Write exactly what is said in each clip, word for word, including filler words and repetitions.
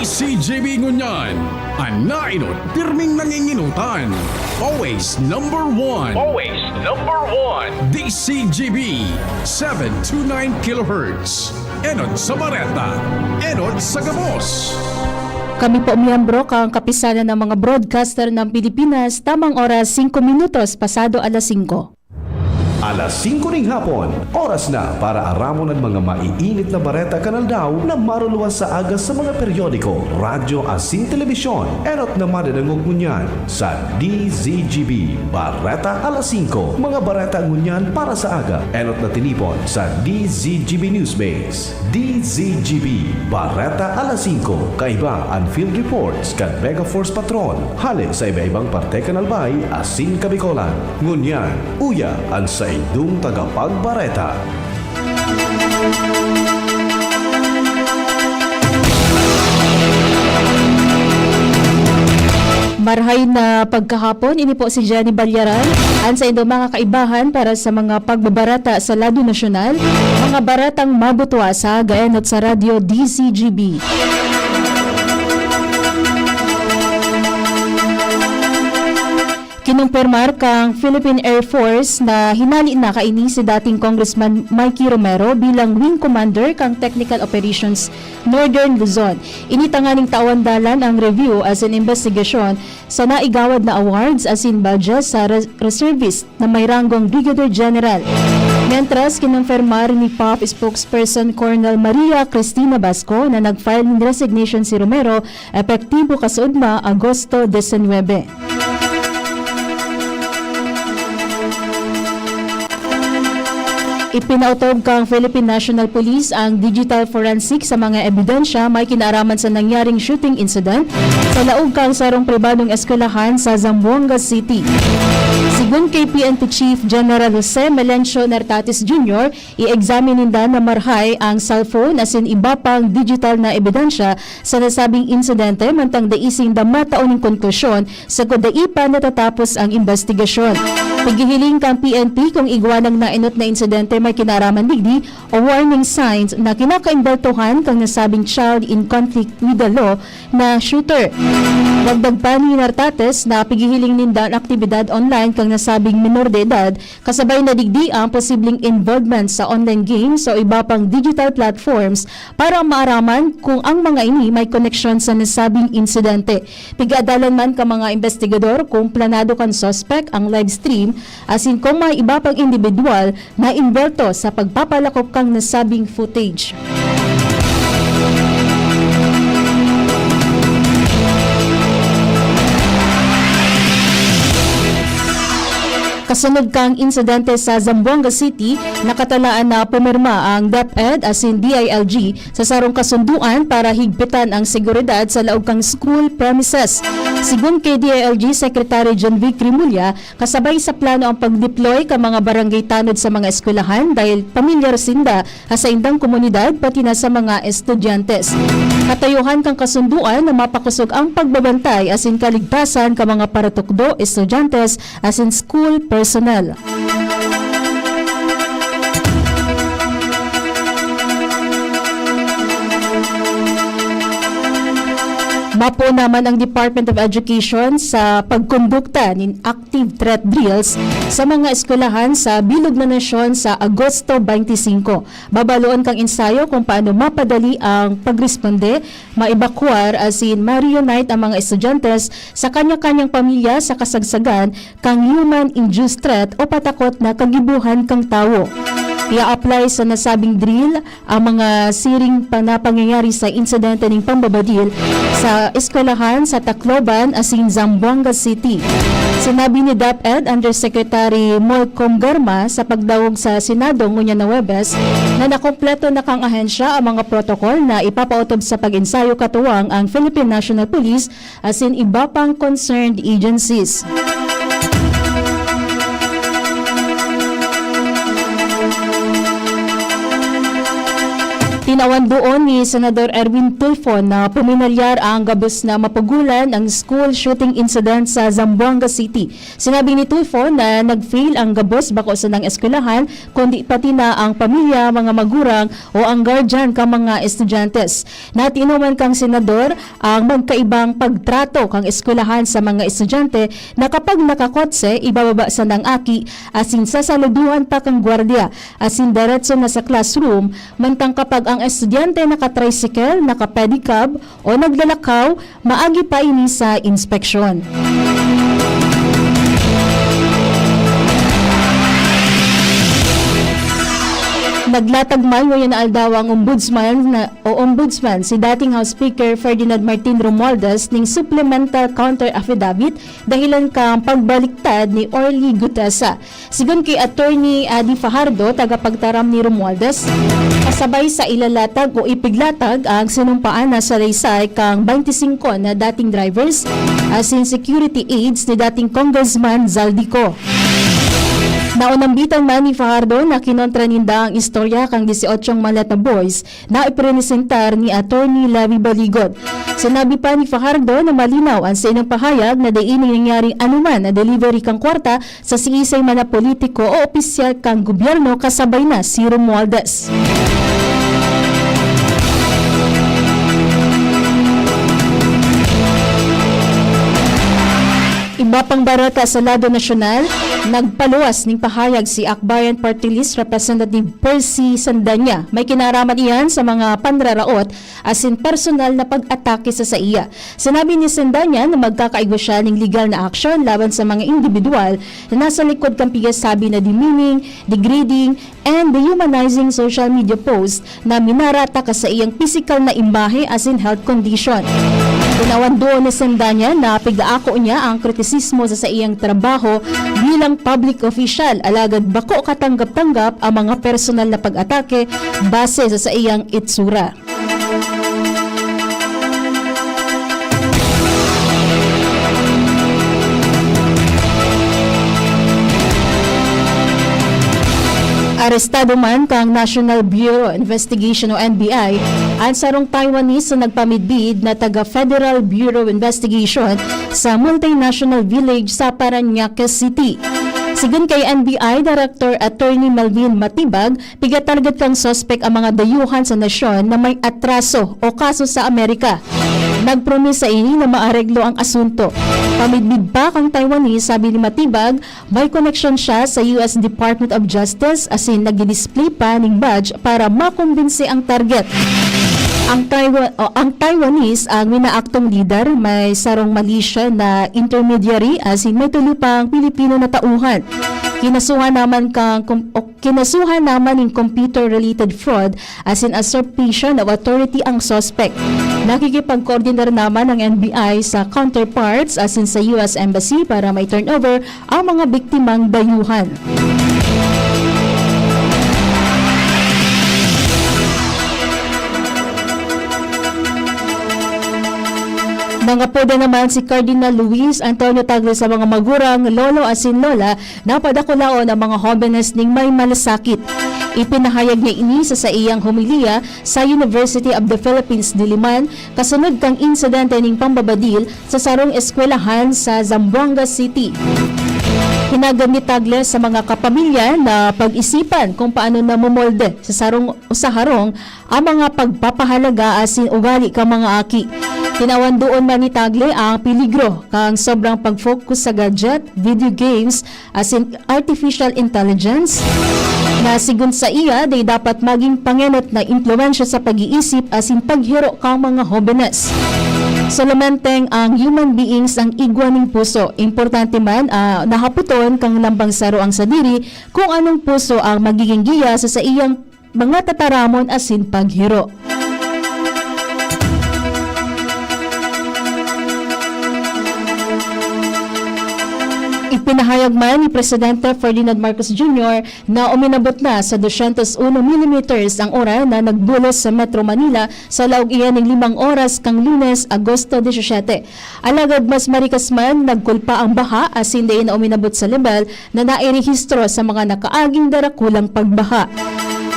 C G B ngunyan, an naenot pirming nanginginutan. Always number one. Always number one. D C G B, seven two nine kilohertz. Enot sa bareta, enot sa gabos. Kami po miyembro kan Kapisanan ng mga Broadcaster ng Pilipinas, tamang oras, singko minutos pasado alas singko. Alas singko ning hapon, oras na para aramon an mga maiinit na bareta kan aldaw na maruluwas sa aga sa mga periodiko, radyo asin telebisyon. Enot na madadangog ngunyan sa D Z G B Bareta Alas Singko. Mga bareta ngunyan para sa aga, enot na tinipon sa D Z G B Newsbase. D Z G B, Bareta Alas Singko, kaiba an field reports kan Mega Force Patrol, hale sa iba-ibang parte kan Albay asin Kabicolan. Ngunyan, uya an saindong tagapagbareta. Marhay na pagkahapon, ini po si Jenny Balyaran. An saindong mga kaibahan para sa mga pagbabareta sa lado nasyonal, mga baretang mabutwa sa Agaenot sa Radyo D Z G B. Kinumpirmar kan Philippine Air Force na hinale na kaini si dating Congressman Mikey Romero bilang Wing Commander kan Technical Operations Northern Luzon. Ini tanganing tawan dalan ang review asin investigasyon sa naigawad na awards asin badges sa re-, reservist na may ranggong Brigadier General. Mientras, kinumpirmar ni PAF spokesperson Colonel Maria Cristina Basco na nag-file nin resignation si Romero, epektibo kasuodma, Agosto disinwebe. Ipinautob kan Philippine National Police ang digital forensic sa mga ebidensya may kinaaraman sa nangyaring shooting incident sa laog kan sarong pribadong eskwelahan sa Zamboanga City. Sigon kay P N P Chief General Jose Melencio Nartates Junior, i-examine ninda na marhay ang cellphone asin iba pang digital na ebidensya sa nasabing insidente, mantang dai sinda matao nin konklusyon sagkod dai pa natatapos ang imbestigasyon. Pighihiling kan P N P kung igwa nang naenot na insidente may kinaaraman digdi o warning signs na kinakaembeltohan kan nasabing child in conflict with the law na shooter. Dagdag pa ni Nartates na pighihiling ninda an aktibidad online kan nasabing menor de edad, kasabay na digdi ang posibleng involvement sa online games o iba pang digital platforms para maaraman kung ang mga ini may koneksyon sa nasabing insidente. Pig-aadalan man kan mga imbestigador kung planado kan suspek ang live stream asin kung may iba pang indibidwal na involto sa pagpapalakop kan nasabing footage. Kasunod kan insidente sa Zamboanga City, nakatalaan na pumirma ang DepEd asin D I L G sa sarong kasundoan para higpitan ang seguridad sa laog kan school premises. Sigon kay D I L G Secretary John Vic Remulla, kasabay sa plano ang pag-deploy kan mga barangay tanod sa mga eskwelahan dahil pamilyar sinda sa saindang komunidad, pati na sa mga estudyante. Katayuhan kan kasundoan na mapakosog ang pagbabantay asin kaligtasan kan mga paratukdo, estudyante asin school personnel. Mapoon naman ang Department of Education sa pagkondukta nin active threat drills sa mga eskwelahan sa bilog na nasyon sa Agosto twenty-five. Babaloon kan ensayo kung paano mapadali ang pagresponde, maebakuar asin ma-reunite ang mga estudyante sa kanya-kanyang pamilya sa kasagsagan kan human-induced threat o patakot na kagibohan kan tawo. Ia-apply sa nasabing drill ang mga siring pa na pangyayari sa insidente nin pambabadil sa eskwelahan sa Tacloban asin Zamboanga City. Sinabi ni DepEd Undersecretary Molcom Garma sa pagdangog sa Senado ngunyan na Huwebes na nakompleto na kan ahensya ang mga protokol na ipapaotob sa pag-ensayo, katuwang ang Philippine National Police asin iba pang concerned agencies. Tinawan duon ni Senador Erwin Tulfo na puminalyar ang gabos na mapugulan ang school shooting incident sa Zamboanga City. Sinabi ni Tulfo na nag-fail ang gabos bako sanang eskwelahan, kundi pati na ang pamilya, mga magurang o ang guardian kan mga estudyante. Natinuman kan senador ang magkaibang pagtrato kan eskwelahan sa mga estudyante na kapag nakakotse, ibababa sana ang aki, asin sasaluduhan pa kan gwardiya, asin diretso na sa classroom, mantang kapag ang estudyante naka-tricycle, naka-pedicab o naglalakaw, maagi pa ini sa inspeksyon. Naglatag man ngayon na aldaw ang ombudsman na, o ombudsman, si dating House Speaker Ferdinand Martin Romualdez ning supplemental counter affidavit dahilan kan pagbaliktad ni Orly Gutesa. Sigon ki Attorney Adi Fajardo, tagapagtaram ni Romualdez, kasabay sa ilalatag o ipiglatag ang sinumpaan na salaysay kan twenty-five na dating drivers asin security aides ni dating Congressman Zaldy Co. Naunambitan man ni Fajardo na kinontra ninda ang istorya kan dieciocho malat na boys na ipresentar ni Attorney Levy Baligod. Sinabi pa ni Fajardo na malinaw ang saiyang pahayag na dai ini nangyaring anoman na delivery kan kwarta sa siisay man na politiko o opisyal kan gobyerno kasabay na si Romualdez. Iba pang bareta sa lado nasyonal, nagpaluwas ning pahayag si Akbayan Party List Representative Percy Sandanya. May kinaraman iyan sa mga panraraot asin personal na pag-atake sa saiya. Sinabi ni Sendanya na magkakaigwa siya ning legal na aksyon laban sa mga indibidwal na nasa likod kan piyasabi na demeaning, degrading, and dehumanizing social media post na minarata kan saiyang pisikal na imahe asin health condition. Tinawan duon ni Sendanya na pigaako niya ang kritisismo sa saiyang trabaho bilang public official, alagad bako katanggap-tanggap ang mga personal na pag-atake base sa saiyang itsura. Arestado man kan National Bureau of Investigation o N B I an sarong Taiwanese na nagpamidbid na taga Federal Bureau of Investigation sa multinational village sa Parañaque City. Sigon kay N B I Director Attorney Melvin Matibag, pigatarget kan suspek ang mga dayuhan sa nasyon na may atraso o kaso sa Amerika. Nagpromesa ini na maareglo ang asunto. Pamidbid pa kan Taiwanese, sabi ni Matibag, may koneksyon siya sa U S Department of Justice asin nagdi-display pa ning badge para makumbinsi ang target. Ang Taiwan, o, ang Taiwanese ang minaaktong lider, may sarong Malaysian na intermediary asin may tulo pang Pilipino na tauhan. Kinasuhan naman kang kom-, o, kinasuhan naman ning computer-related fraud asin usurpation of authority ang suspect. Nakikipagkoordinar naman ang N B I sa counterparts asin sa U S Embassy para mai-turnover ang mga biktimang dayuhan. Nangapoda naman si Cardinal Luis Antonio Tagle sa mga magurang, lolo asin lola na padakulaon ang mga hobenes ning may malasakit. Ipinahayag niya ini sa saiyang homilya sa University of the Philippines Diliman, kasunod kan insidente ning pambabadil sa sarong eskwelahan sa Zamboanga City. Hinagad ni Tagle sa mga kapamilya na pag-isipan kung paano namomolde sa sarong o sa harong ang mga pagpapahalaga asin ugali kan mga aki. Tinawan duon man ni Tagle ang peligro kan sobrang pag-focus sa gadget, video games, asin artificial intelligence, na sigon saiya, dai dapat magin pangenot na impluwensya sa pag-iisip asin paghiro kan mga hobenes. Solomenteng ang human beings ang igwa ning puso. Importante man, ah, na hapoton kan lambang saro ang sadiri kung anong puso ang magiging giya sa saiyang mga tataramon asin paghiro. Ipinahayag man ni Presidente Ferdinand Marcos Junior na uminabot na sa dosyentos uno millimeters ang uran na nagbulos sa Metro Manila sa laog iyan ning limang oras kan Lunes, Agosto disisiete. Alagad mas marikas man, nagkulpa ang baha asin dai na uminabot sa lebel na nairehistro sa mga nakaaging darakulang pagbaha.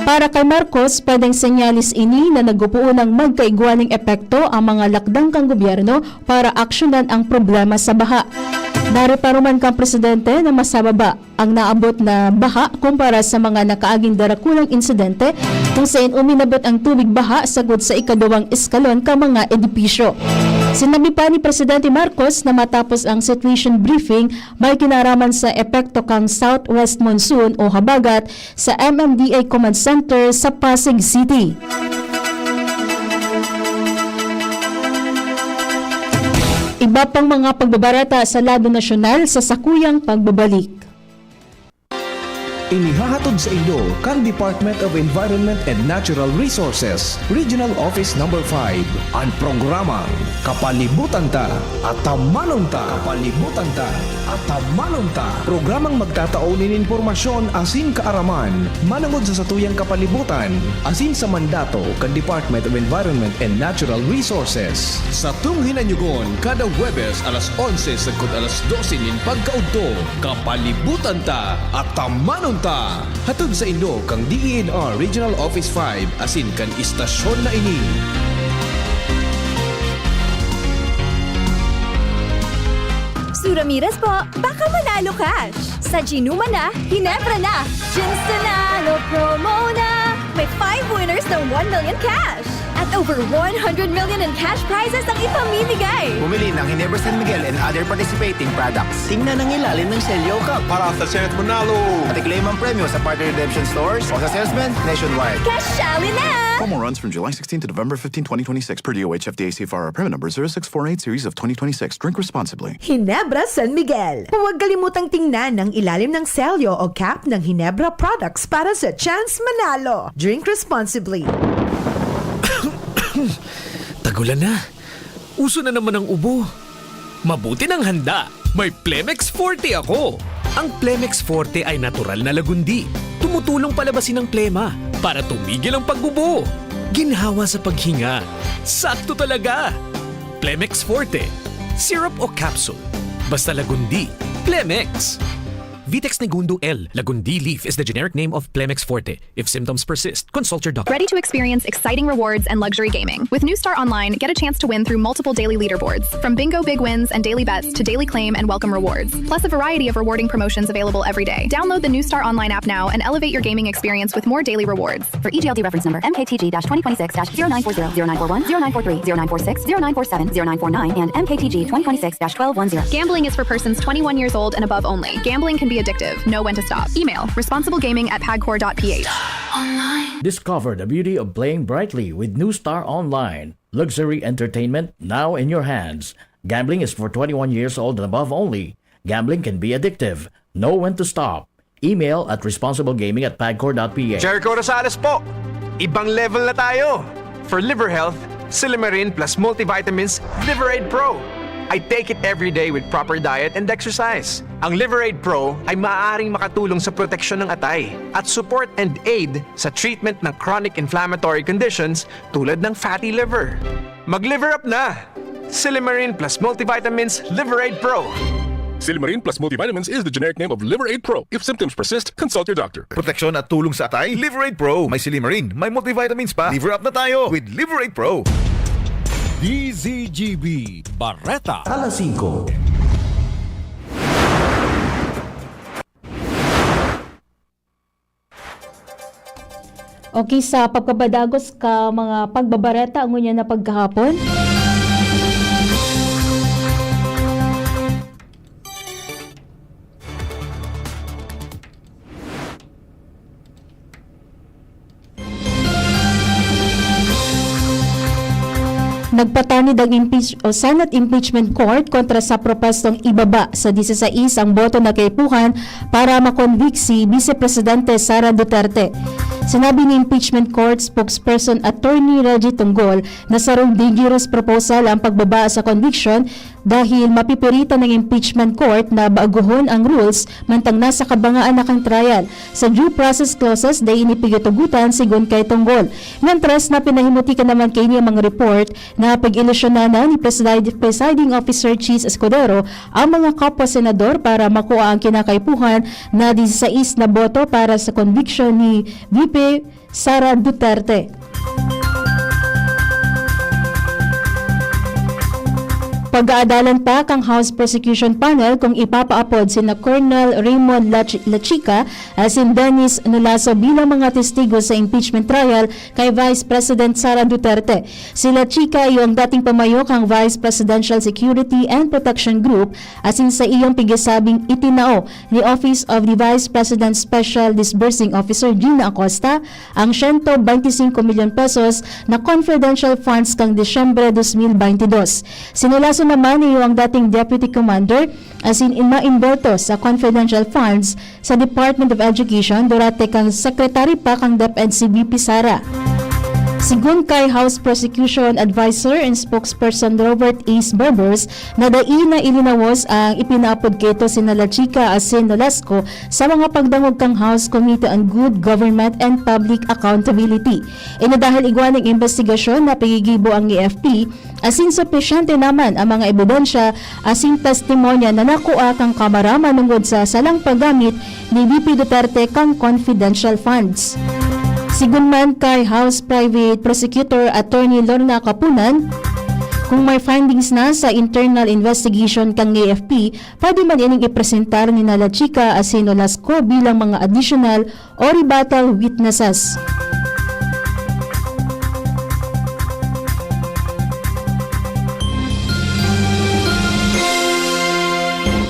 Para kay Marcos, pwedeng senyales ini na nagpopoon nin magkaigwa ning epekto ang mga lakdang kan gobyerno para aksyonan ang problema sa baha. Nariparuman kan presidente na mas mababa ang naabot na baha kumpara sa mga nakaaging darakulang insidente kung saen uminabot ang tubig baha sagkod sa ikaduwang eskalon kan mga edipisyo. Sinabi pa ni Presidente Marcos na matapos ang situation briefing, may kinaraman sa epekto kan southwest monsoon o habagat sa M M D A Command Center sa Pasig City. Iba pang mga pagbabareta sa lado nasyonal sa sakuyang pagbabalik. Inihahatod saindo kan Department of Environment and Natural Resources, Regional Office Number five, an programang Kapalibutan Ta, Atamanon Ta. Kapalibutan Ta, Atamanon Ta. Programang magtatao nin impormasyon asin kaaraman manongod sa satuyang kapalibutan asin sa mandato kan Department of Environment and Natural Resources. Satong hinanyogon kada Huwebes alas onse sagkod alas dose nin pagkaudto. Kapalibutan Ta, Atamanon Ta. Hatod saindo kan D E N R Regional Office five asin kan istasyon na ini. Su Ramirez po, baka manalo cash! Sa Jinuma na, Hinebra na! Jinsanalo promo na! May five winners ng one million cash! At over one hundred million in cash prizes ang ipamimigay! Bumili ng Ginebra San Miguel and other participating products. Tingnan ang ilalim ng selyo o cup. Para sa chance manalo. At i-claim ang premyo sa partner redemption stores o sa salesman nationwide. Kasyali na! Promo runs from July sixteen to November fifteen, twenty twenty-six, per D O H F D A C F R, permit number zero six four eight series of twenty twenty-six. Drink responsibly. Ginebra San Miguel. Huwag kalimutang tingnan ang ilalim ng selyo o cap ng Ginebra products para sa chance manalo. Drink responsibly. Tag-ulan na. Uso na naman ang ubo. Mabuti nang handa. May Plemex Forte ako. Ang Plemex Forte ay natural na lagundi. Tumutulong palabasin ang plema para tumigil ang pag-ubo. Ginhawa sa paghinga. Sakto talaga. Plemex Forte. Syrup o capsule. Basta lagundi. Plemex. Vitex Negundo L. Lagundi leaf is the generic name of Plemex Forte. If symptoms persist, consult your doctor. Ready to experience exciting rewards and luxury gaming? With New Star Online, get a chance to win through multiple daily leaderboards, from bingo big wins and daily bets to daily claim and welcome rewards, plus a variety of rewarding promotions available every day. Download the New Star Online app now and elevate your gaming experience with more daily rewards. For E G L D reference number, M K T G dash twenty twenty-six dash zero nine four zero, zero nine four one, zero nine four three, zero nine four six, zero nine four seven, zero nine four nine, and M K T G twenty twenty-six dash twelve one zero. Gambling is for persons twenty-one years old and above only. Gambling can be addictive. Know when to stop. Email, responsiblegaming at pagcor dot P H. Discover the beauty of playing brightly with New Star Online. Luxury entertainment now in your hands. Gambling is for twenty-one years old and above only. Gambling can be addictive. Know when to stop. Email at responsiblegaming at pagcor dot P H. Jericho Rosales po! Ibang level na tayo! For liver health, Silymarin plus multivitamins Liver Aid Pro. I take it every day with proper diet and exercise. Ang Liver Aid Pro ay maaaring makatulong sa proteksyon ng atay at support and aid sa treatment ng chronic inflammatory conditions tulad ng fatty liver. Mag-liver up na! Silymarin plus multivitamins Liver Aid Pro. Silymarin plus multivitamins is the generic name of Liver Aid Pro. If symptoms persist, consult your doctor. Proteksyon at tulong sa atay, Liver Aid Pro. May silymarin, may multivitamins pa. Liver up na tayo with Liver Aid Pro. D Z G B Bareta. Alas singko. Okay, sa pagkabadagos ka mga pagbabareta, ngunyan na pagkahapon. Nagpatanid ang impeach-, o Senate Impeachment Court kontra sa propostong ibaba sa disisais ang boto na kaipuhan para makonvict si Vice Presidente Sara Duterte. Sinabi ni Impeachment Court Spokesperson Attorney Reggie Tongol na sarong dangerous proposal ang pagbaba sa conviction dahil mapipiritan ng impeachment court na baguhon ang rules mantang nasa kabangaan na kan trial. Sa due process clauses, dai ini pigtutugotan, sigon kay Tongol. Mientras na pinahimutika naman kaini ang mga report na pag-ilusyonan na ni Preside-, Presiding Officer Chiz Escudero ang mga kapwa senador para makua ang kinakaipuhan na disisais na boto para sa conviction ni V P Sara Duterte. Pag-aadalan pa kan House Prosecution Panel kung ipapaapod sina Colonel Raymond Lach-, Lachica asin Dennis Nolasco bilang mga testigo sa impeachment trial kay Vice President Sara Duterte. Si Lachica iyo ang dating pamayo kan Vice Presidential Security and Protection Group asin sa iyang pigsasabing itinao ni Office of the Vice President Special Disbursing Officer Gina Acosta ang siyento beintisinko milyon pesos na confidential funds kan Disyembre dos mil baynte dos. Si Nolasco naman iyo ang dating Deputy Commander asin inaimbelto sa confidential funds sa Department of Education durante kan Secretary pa kan DepEd si V P Sara. Sigon kay House Prosecution Advisor and Spokesperson Robert Ace Barbers, na dai na ilinawos ang ipinaapod kaito sina Lachica asin Nolasco sa mga pagdangog kan House Committee on Good Government and Public Accountability. Ini dahil igwa ning imbestigasyon na piggigibo ang A F P, asin supisyente naman ang mga ebidensya asin testimonya na nakua kan Kamara manongod sa salang paggamit ni V P Duterte kan confidential funds. Sigon man kay House Private Prosecutor Attorney Lorna Kapunan, kung may findings na sa internal investigation kan A F P, pwede man ining ipresentar ni Nala Chica asin Nolasco bilang mga additional o rebuttal witnesses.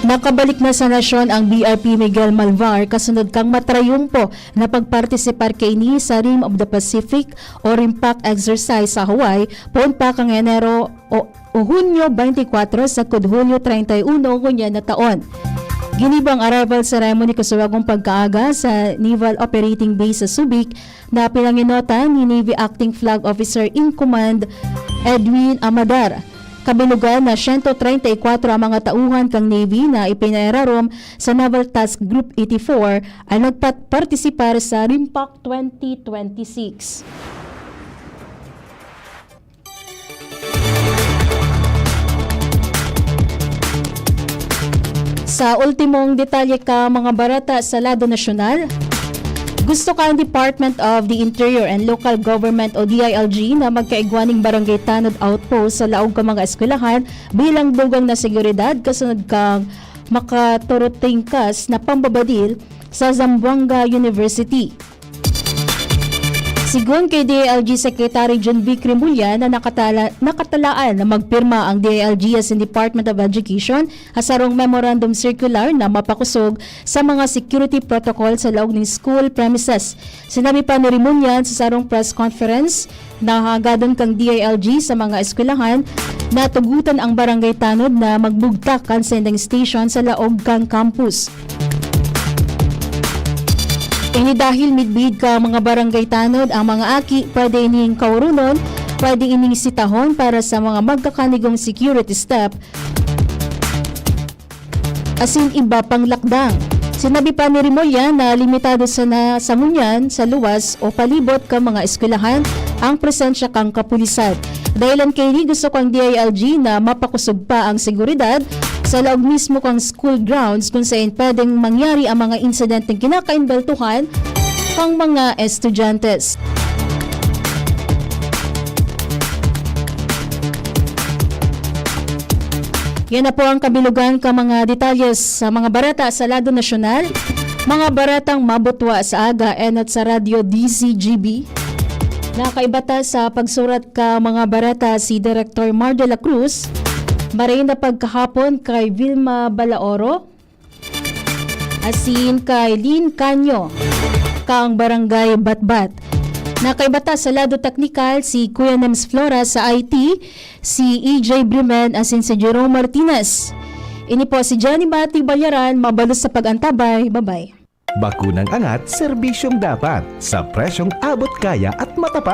Nakabalik na sa nasyon ang B R P Miguel Malvar kasunod kan matrayumpo na pagpartisipar kaini sa Rim of the Pacific o RIMPAC exercise sa Hawaii, poon pa kan Enero o, o Hunyo twenty-four sagkod Hulyo treinta y uno ngunyan na taon. Ginibo ang arrival ceremony kasuwagong pagkaaga sa Naval Operating Base sa Subic na pinangenotan ni Navy Acting Flag Officer in Command Edwin Amadar. Kabilugan na siyento treinta y kwatro ang mga tauhan kan Navy na ipinairarom sa Naval Task Group eighty-four ang nagpat-, partisipar sa RIMPAC twenty twenty-six. Sa ultimong detalye ka mga bareta sa lado nasyonal, gusto kan Department of the Interior and Local Government o D I L G na magkaigwa ning barangay tanod outpost sa laog kan mga eskwelahan bilang dugang na seguridad kasunod kan makaturutingkas na pambabadil sa Zamboanga University. Sigon kay D I L G Secretary John Vic Remulla na nakatala-, nakatalaan na magpirma ang D I L G asin Department of Education sa sarong memorandum circular na mapakosog sa mga security protocol sa laog nin school premises. Sinabi pa ni Remulla sa sarong press conference na hagadon kan D I L G sa mga eskwelahan na tugotan ang barangay tanod na magbugtak kan sending station sa laog kan campus. Ini dahil midbid ka mga barangay tanod ang mga aki, pwede ining kaurunon, pwede ining sitahon para sa mga magkakanigong security step, asin iba pang lakdang. Sinabi pa ni Remulla na limitado sana sa ngunyan sa luwas o palibot kan mga eskwelahan ang presensya kan kapulisan. Dahilan kaini gusto kan D I L G na mapakosog pa ang seguridad sa laog mismo kan school grounds kung saen pwedeng mangyari ang mga insidenteng kinakaimbeltuhan kan mga estudyante. Yan na po ang kabilugan kan mga detalye sa mga bareta sa lado nasyonal. Mga baretang mabutwa sa aga, enot sa Radyo D Z G B. Nakaiba ta sa pagsurat kan mga bareta si Direktor Mar de la Cruz. Maray na pagkahapon kay Vilma Balaoro. Asin kay Lynn Canyo, kan Barangay Batbat. Nakaiba ta sa lado teknikal si Kuya Nems Flores sa I T, si E J Brimen asin si Jerome Martinez. Ini po si Johnny Mati Bayaran, mabalos sa pag-antabay. Bye-bye. Bakunang angat, serbisyong dapat, sa presyong abot kaya at matapat.